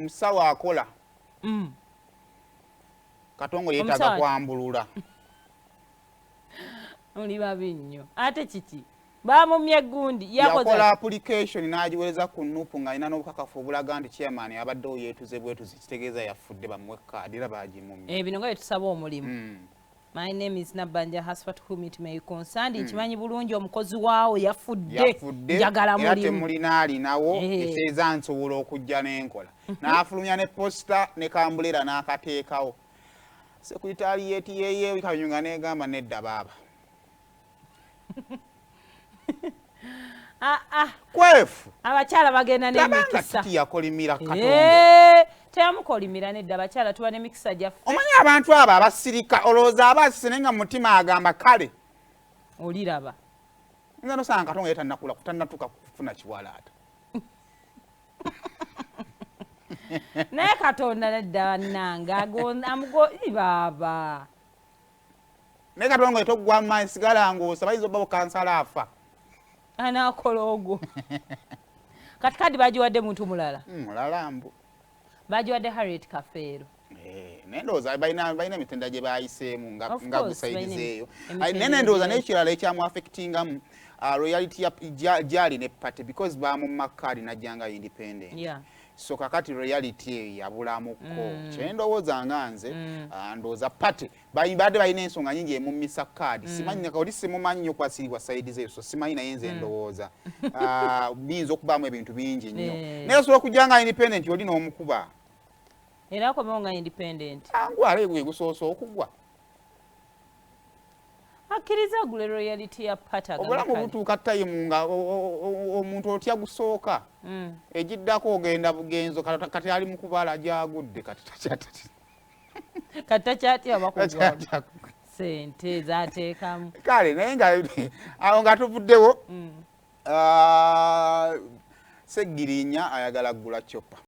Omusawo akola. Katongole yeetaaga kwambulula. Oli babi nnyo. Ate kiki? Bamumye egundi. Yakola application n'agiweereza ku NUP ng'alina n'obukakafu obulaga nti chairman abaddewo yeetuze bwetuzi, kitegeeza yafudde, bamuwe kaadi, era baagimumye. Bino nga byetusaba omulimu. My name is Nabanja Hasfat, whom it may concern. Nkimanyi bulungi omukozi waawo yafudde. Yafudde. Njagala era mulimu. Temulina alinawo. Ekitegeeza nsobola okujja n'enkola. N'afulumya ne poster ne ka umbrella n'akateekawo secretariat yeye Kayunga, negamba nedda baaba. Ah, ah. Kwefu. Abakyala bagenda tabanga n'emikisa. Titi yakolimira Katongo. Teyamukolimira nedda, abakyala tuba n'emikisa gyaffe. Omanyi abantu abo abasirika, olowooza aba asise, naye nga mu mutima agamba kale. Oliraba. Nza nosanga Katongo ye tannakula, tannatuuka kufuna kiwalaata. Naye Katonda nedda bannange, amugo baaba. Naye Katongo toggwa maanyi, sigala ng'osaba, bayinza obba bukansala afa. Anaakola ogwo kati kadi bagiwadde muntu mulala. Mulala mbu. Bagiwadde Harriet Kafeero. Naye ndowooza balina emitendera gye bayiseemu nga Of nga course, gusayidizeeyo. Balina Naye emitendera nendowooza gye n'ekirala ekyamu affectingamu royalty ya gyali ne party, because bamumma kaadi najjanga independent. So kakati royalty eyo yabulamuko. Kyendowooza nga nze, ndowooza party badde balina ensonga nyingi emumisa kaadi. Simanyi oli, simumanyi nnyo kwasiribwa side zeeyo, so simanyi, naye nze ndowooza biyinza okubaamu ebintu bingi nnyo. Naye osobola okujja nga independent oli n'omukuba. Era akomewo nga independent. Angu ale gwe gusoose okugwa. Akkiriza agule royalty ya party. Obulamu butuuka time nga omuntu otya gusooka, egiddako ogenda bugenzo. Kati ali mu kubala gyagudde kati Kati takyatya bakugwa. Takyatya. Sente zateekamu. Kale naye nga awo nga tuvuddewo, Segirinya ayagala kugula chopper.